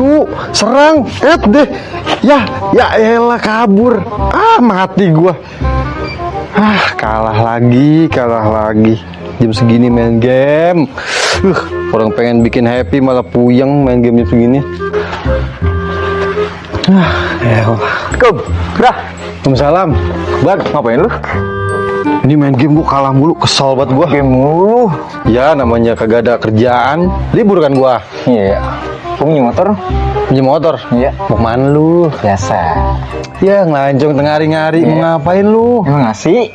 maju, serang, deh. Ya elah kabur. Mati gua. Kalah lagi. Jam segini main game. Orang pengen bikin happy malah puyeng main game jam segini. Waalaikumsalam. Bang, ngapain lu? Ini main game gua kalah mulu, kesel banget gua. Game mulu. Ya namanya kagak ada kerjaan. Libur kan gua. Iya. Punya motor? Punya motor? Iya. Mau kemana lu? Biasa. Ya ngelancong tengah hari-hari. Mau ngapain lu? Emang ngasih?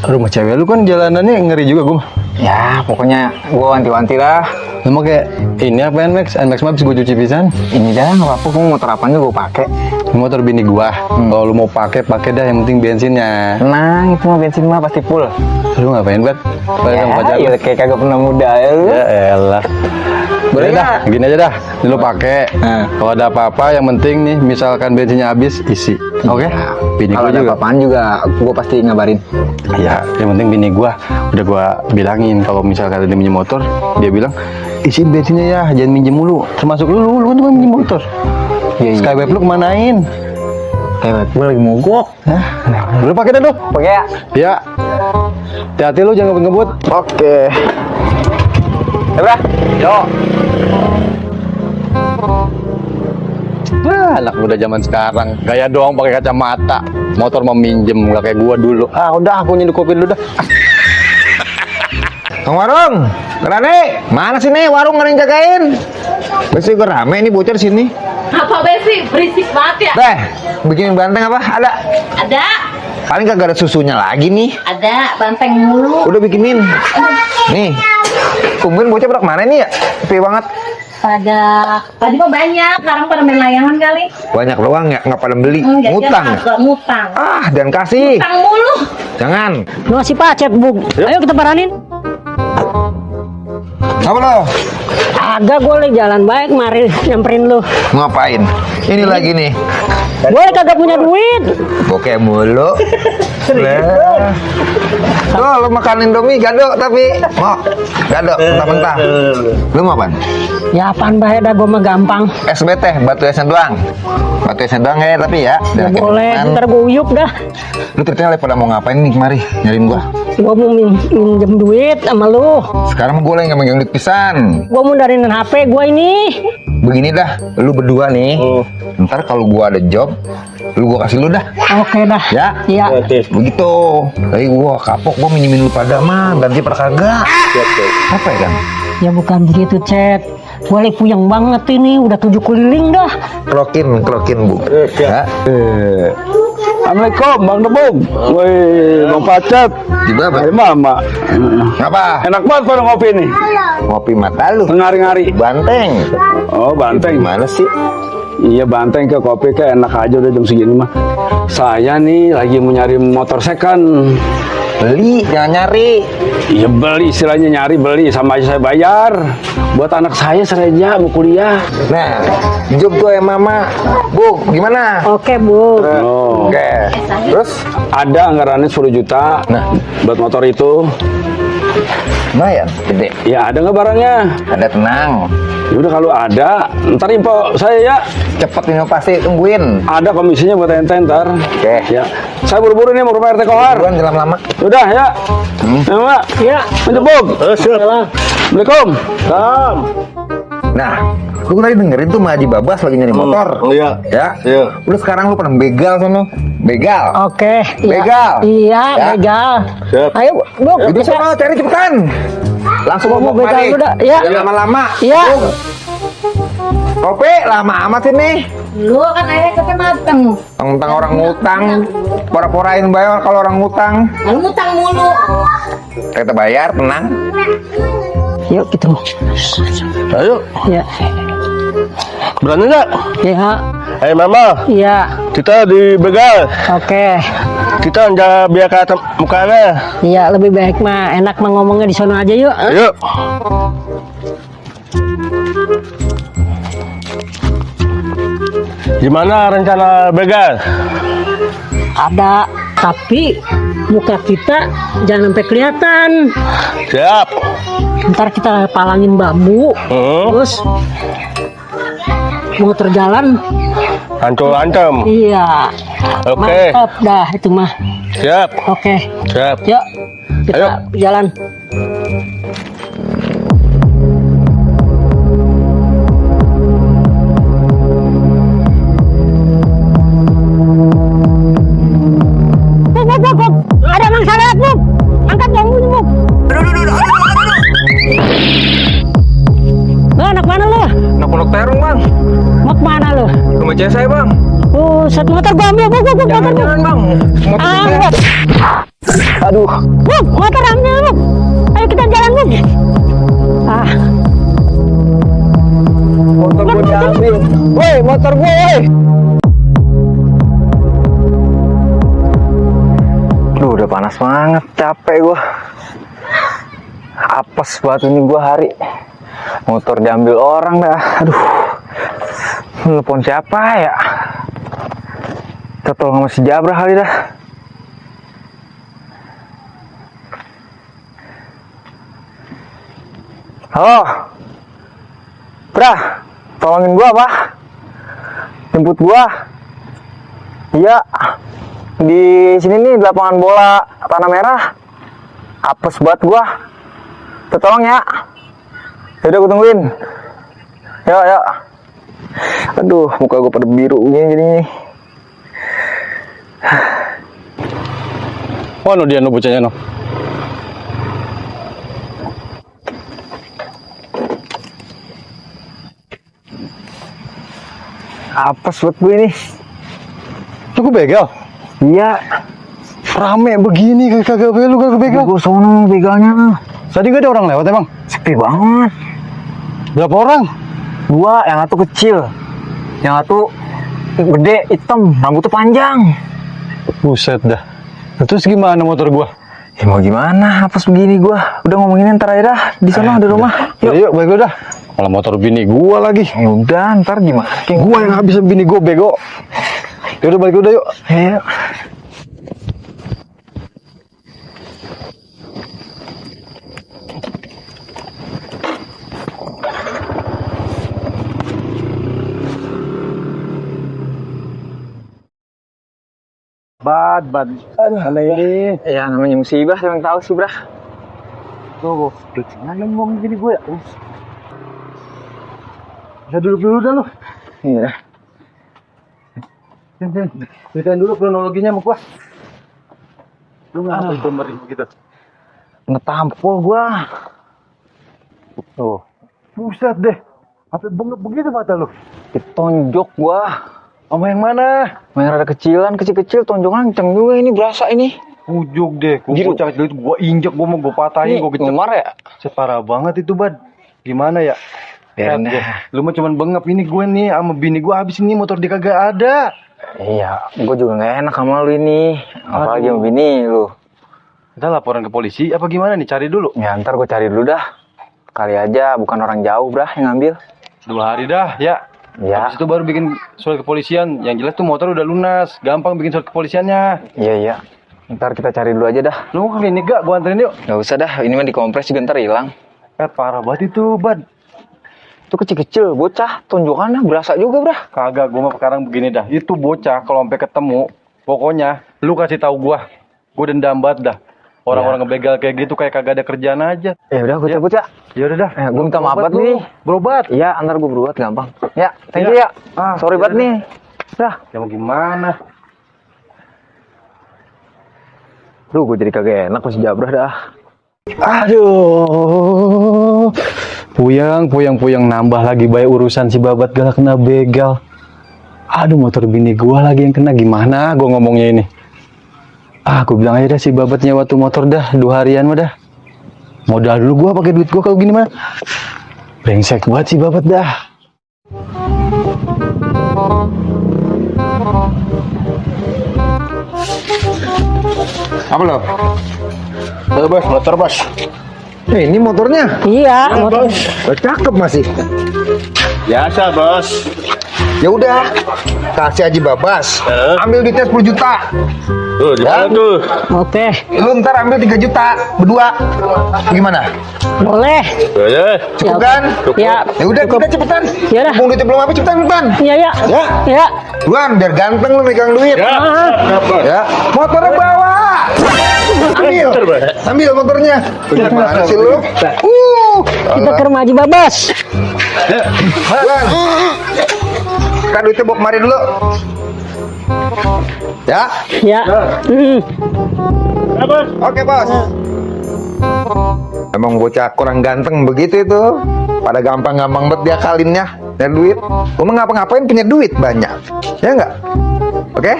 Rumah cewek lu kan jalanannya ngeri juga gua. Ya pokoknya gua wanti-wanti lah. Lu mau kayak ini apa NMAX? NMAX mah bisa gua cuci pisan. Ini dah nggak apa-apa, gua motor apaan juga gua pakai. Motor bini gua. Kalau lu mau pakai dah, yang penting bensinnya. Nah, itu mah bensin mah pasti full. Lu ngapain, Bet? Ya, kayak kagak pernah muda ya lu. Ya elah. Boleh dah, gini aja dah. Ini lu pakai. Kalau ada apa-apa yang penting nih, misalkan bensinnya habis, isi. Oke? Bini Kalau gua ada juga. apa-apaan juga gua pasti ngabarin. Ya, yang penting bini gua udah gua bilangin kalau misalkan dia minjem motor, dia bilang isiin bensinnya ya, jangan minjem mulu. Termasuk lu kan juga minjem motor. Iya. Skyweb lu kemanain? Kayak gua lagi mogok. Lu pakai dah tuh. Pakai ya. Ya. Hati-hati lu jangan ngebut-ngebut. Oke. Udah. Yo. Anak muda zaman sekarang gaya doang pakai kacamata, motor meminjem nggak kayak gua dulu. Udah aku nyedukupin lu dah. Kang Warung, Rane, mana sih nih warung nggak jagain? Besok gue rame nih bocor sini. Apa besi berisik banget ya? Deh, bikin banteng apa? Ada? Ada, Paling kagak ada susunya lagi nih. ada banteng mulu. Udah bikinin. Nih, tumben bocah pada kemana nih ya? Sepi banget. Pada tadi mah banyak, sekarang pada main layangan kali. Banyak doang ya, nggak pada beli. Jajan Ngutang. agak ngutang. Dan kasih. Ngutang mulu. Jangan. Lu masih pacet, Bug. Ayo kita paranin. Apa lo? Agak gue lagi jalan baik, mari nyamperin lu. Ngapain? Ini lagi nih. Gue kagak punya duit. Bokeh mulu. Lah. Tuh, lu makan Indomie gado tapi mau gado mentah-mentah. Lu mau apaan? Ya apaan bahaya dah, gue mah gampang. SBT, batu esen doang. Batu esen doang ya, tapi ya. Ya boleh, ntar gue uyup dah. Lu ternyata pada mau ngapain nih kemari? Nyariin gua. Gue mau minjem duit sama lu. Sekarang gua lagi nggak megang duit pisan. Gue mau dari HP gue ini. Begini dah, lu berdua nih. Ntar kalau gua ada job, gua kasih lu dah. Oke dah. Ya? Iya. Begitu. Tapi gua kapok, gua minjemin lu pada mah, ganti per kagak. Apa ya kan? Ya bukan begitu, Cet. Gue lagi puyeng banget ini, udah 7 keliling dah. Krokin bu. Ya. Assalamualaikum Bang Debung. Woi, Bang Pacet. Juga apa? Hai Mama. Apa? Enak banget pada ngopi nih. Ngopi mata lu. Ngari-ngari. Banteng. Oh, banteng. Gimana sih? Iya, banteng ke kopi ke enak aja udah jam segini mah. Saya nih lagi mau nyari motor second. Beli, jangan nyari. Iya beli, istilahnya nyari beli sama aja saya bayar. Buat anak saya sereja mau kuliah. Nah, job tuh ya mama. Bu, gimana? Oke, Bu. Oh. Oke. Terus? Ada anggarannya 10 juta. Nah. Buat motor itu. Lumayan, gede. Ya ada nggak barangnya? Ada, tenang. Udah kalau ada, ntar info saya ya. Cepet ini pasti tungguin. Ada komisinya buat ente ntar. Oke. Ya. Saya buru-buru nih mau ke Pak RT Kohar. Buruan jalan lama. Udah ya. Ya, Mak. Iya. Menjebuk. Assalamualaikum. Salam. Nah, lu tadi dengerin tuh Maji Babas lagi nyari motor. Iya. Ya. Iya. Udah sekarang lu pada begal sono. Begal. Oke. Iya. Begal. Iya, Ya. begal. Siap. Ayo, Bug. Itu Kita. sono cari cepetan. Langsung Gua mau ngomong begal balik. dulu dah. Iya. Jangan lama-lama. Iya. Kopi lama amat ini. Lu kan akhirnya kita mateng. Tentang orang ngutang, pora-porain bayar kalau orang ngutang. Lu ngutang mulu. Kita bayar, tenang. Yuk kita mau. Ayo, Ya. berani nggak? Iya. Hei Mama, Iya. kita di begal. Oke. Kita jangan biar ke atas mukanya. Iya, lebih baik mah enak mah ngomongnya di sana aja yuk. Yuk. Gimana rencana begal? Ada, tapi muka kita jangan sampai kelihatan. Siap. Ntar kita palangin bambu, Hmm. terus motor jalan. Ancol ancam. Iya. Oke. Mantap dah itu mah. Siap. Oke. Siap. Yuk. Kita Ayo. jalan. Buk. Ada mangsa lewat, Buk. Angkat dong, Buk. Lo anak mana lo? Nak Pondok Terong bang. Mau kemana lo? Rumah cewek saya bang. Oh, satu motor gua ambil, Buk. Motor Jangan Buk. bang. Motor saya. Angkat. Aduh. Buk, motor ambil, Buk. Ayo kita jalan, Buk. Ah, Motor gue diambil. Woi, motor gue. Woi. Duh, udah panas banget, capek gue. Apes banget ini gue hari. Motor diambil orang dah. Aduh. Telepon siapa ya? Kita tolong sama si Jabra kali dah. Halo. Brah, tolongin gua, Pak. Jemput gua. Iya. Di sini nih di lapangan bola Tanah Merah. Apes banget gua. Tolong ya. Yaudah gua tungguin. Yuk. Aduh, muka gua pada biru gini jadinya. Oh, no dia no bocahnya no. Apes buat gue ini. Lu begal. Iya. Rame begini kagak lu kagak begal. Gue sono begalnya. Tadi gak ada orang lewat emang. Sepi banget. Berapa orang? Dua, yang satu kecil. Yang satu gede, hitam, rambutnya panjang. Buset dah. Terus gimana motor gua? Ya mau gimana? Apes begini gua. Udah ngomongin ntar aja dah. Di sana ada rumah. Yuk, baik udah. Kalau motor bini gua lagi. Ya udah, ntar gimana? Gua yang habis bini gua bego. Yaudah balik udah yuk. Ayo. Bad. Aduh, aneh. Ya namanya musibah, saya tahu sih, Brah. Tuh, jangan ngomong gini gue ya. Bisa duduk dulu dah lu. Iya. Ceritain dulu kronologinya sama gua. Lu ngapa itu merih gitu? Ngetampol gua. Tuh. Buset deh. Apa bengep begitu mata lu? Ditonjok gua. Sama yang mana? Main rada kecil-kecil, tonjokan kenceng juga ini, berasa ini. Ujuk deh. Gua Gitu. bocah itu gua injek, gua mau gua patahin, gua kecek. Umar ya? Separah banget itu, Bad. Gimana ya? Biarin Lihat dah. gua. Lu mah cuman bengep ini gue nih sama bini gua habis ini motor dia kagak ada. Iya, gua juga nggak enak sama lu ini. Apalagi sama bini lu. Kita laporan ke polisi apa gimana nih? Cari dulu. Ya ntar gua cari dulu dah. Kali aja bukan orang jauh, Brah, yang ngambil. 2 hari dah, ya. Ya. Habis itu baru bikin surat kepolisian. Yang jelas tuh motor udah lunas. Gampang bikin surat kepolisiannya. Iya. Ntar kita cari dulu aja dah. Lu mau ke klinik gak? Gua anterin yuk. Nggak usah dah, ini mah dikompres juga ntar hilang. Parah banget itu, Bad. Itu kecil-kecil, bocah, tonjokannya berasa juga, Brah. Kagak, gua mah sekarang begini dah. Itu bocah kalau sampai ketemu, pokoknya lu kasih tahu gua. Gua dendam banget dah. Orang-orang ngebegal kayak gitu kayak kagak ada kerjaan aja. Ya udah, gua Ya. cabut ya. Ya udah dah. Gua minta maaf Berobat banget lu. nih. Berobat. Iya, ntar gua beruat gampang. Ya, thank Ya. you ya. Ya Sorry banget udah. nih. Dah. Ya mau gimana? Duh, gua jadi kagak enak masih Jabrah dah. Aduh. Puyang nambah lagi baik urusan si babat galak kena begal. Aduh, motor bini gua lagi yang kena, gimana gua ngomongnya ini. Aku bilang aja dah si babat nyewa tuh motor dah 2 harian mah dah. Modal dulu gua pakai duit gua kalau gini mah. Brengsek banget si babat dah. Apa lo? Bos, motor bos. Ini motornya. iya, motor. Cakep masih. Biasa bos. Ya udah, kasih aja Babas. Ambil duitnya 10 juta. Tuh, gimana tuh? Oke, Lu ntar ambil 3 juta berdua. Gimana? boleh. Ya, Cukup kan? Ya, Ya udah kita cepetan. Ya udah. Mumpung duitnya belum habis cepetan. ya, ya. Ya. Ya. Buan, biar ganteng lu megang duit. ya. Ya. Motornya bawa. Ambil motornya. Gimana sih lu? Kita ke rumah Haji Babas. Buan. Kan duitnya bawa kemari dulu. Ya. Ya. Oke, Bos. Emang bocah kurang ganteng begitu itu. Pada gampang-gampang banget dia kalinnya. Dan duit. Lu ngapa-ngapain punya duit banyak. Ya enggak? Oke?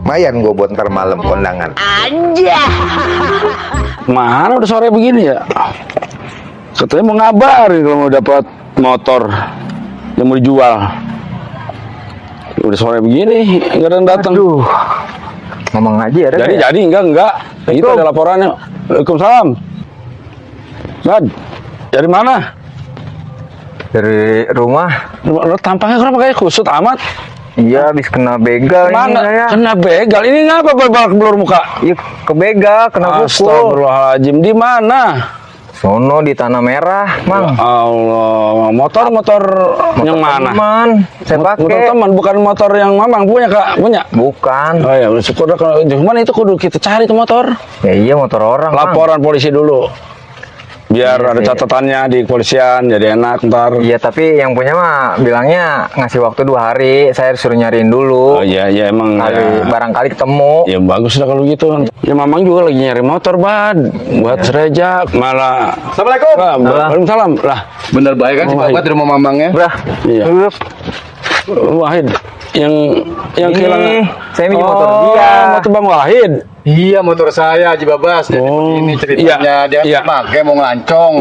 Lumayan gue buat ntar malam kondangan. Mana udah sore begini ya? Katanya mau ngabarin kalau mau dapat motor yang mau dijual. Udah sore begini, nggak ada yang datang. Aduh. Ngomong aja ya. Jadi enggak. Itu ada laporannya. Waalaikumsalam. Bad, dari mana? Dari rumah. Lo tampangnya kenapa kayak kusut amat? Iya, habis kena begal Mana? ini saya. Kena begal. Ini ngapa balak belur muka? Iya, kebegal, kena pukul. Astagfirullahaladzim. Di mana? Sono di Tanah Merah, Mang. Allah, motor yang mana? Teman, saya Motor pakai. teman, bukan motor yang Mamang punya, Kak. Punya? Bukan. Oh ya, syukur dah kalau cuman itu kudu kita cari tuh motor. Ya iya motor orang, Mang. Laporan polisi dulu. Biar Iya, ada iya. catatannya di kepolisian, jadi enak ntar. Iya, tapi yang punya mah bilangnya ngasih waktu 2 hari. Saya disuruh nyariin dulu. Oh iya, emang ya. Barangkali ketemu. Ya bagus dah kalau gitu. Ya Mamang juga lagi nyari motor, Bad. Buat serejak, malah. Assalamualaikum. Waalaikumsalam. Lah, Bener baik kan si Oh, Bapak di rumah mamangnya? Udah. iya. Wahid yang Ini, kehilangan. saya minjem motor dia. Motor Bang Wahid. Iya, motor saya Haji Babas. Jadi Oh, begini ceritanya, iya, dia iya. pakai mau ngelancong,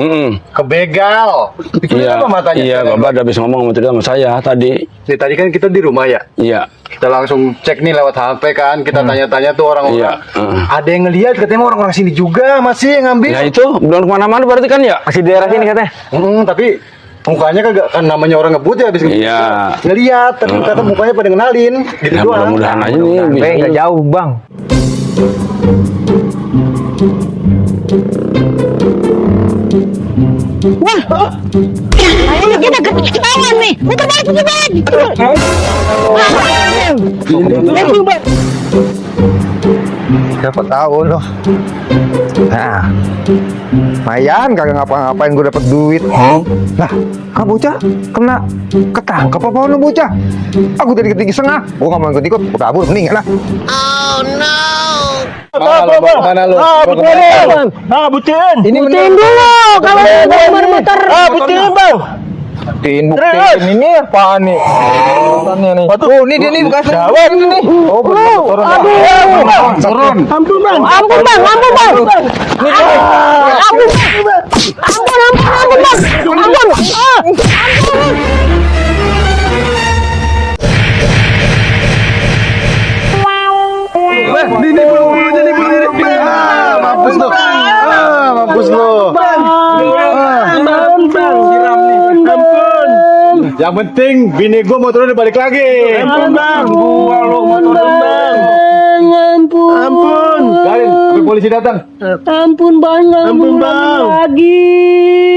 kebegal. Iya, Apa matanya? iya, Bapak udah habis ngomong sama saya tadi. Jadi tadi kan kita di rumah ya. Iya. Kita langsung cek nih lewat HP kan, kita tanya-tanya tuh orang-orang. Iya, Ada yang ngelihat katanya orang-orang sini juga masih yang ngambil. Ya itu belum kemana-mana berarti kan ya? Masih di daerah sini katanya. Tapi mukanya kagak kan namanya orang ngebut ya habis ngebut. Iya. Ngelihat, tapi kata mukanya pada kenalin. Gitu Ya, doang. mudah-mudahan aja nih. Sampai nggak jauh, Bang. Ayo kita ketahuan nih. Putar balik. Siapa tahu loh. Nah, lumayan kagak ngapa-ngapain gue dapet duit. Lah, bocah kena ketangkep apa lu bocah? Aku tadi ketinggi setengah. Gue nggak mau ikut-ikut, gue kabur mending lah. Mana lu? Butin. Ini Butin dulu. Kalau mau muter. butin bang. Buktiin ini apaan nih? Motornya nih. Oh, ini dia nih bukan jawab ini. Oh, turun. Turun. Ampun bang. Ampun bang. Ampun bang. Ampun. Ampun bang. Ampun. Ini bulu-bulunya nih, bulu-bulunya. Mampus lu. Mampus lu. Yang penting bini gua motornya udah balik lagi. Ampun bang. Gua lo motor bang. Ampun. Garin, sampai polisi datang. Ampun bang. Ampun bang. Lagi.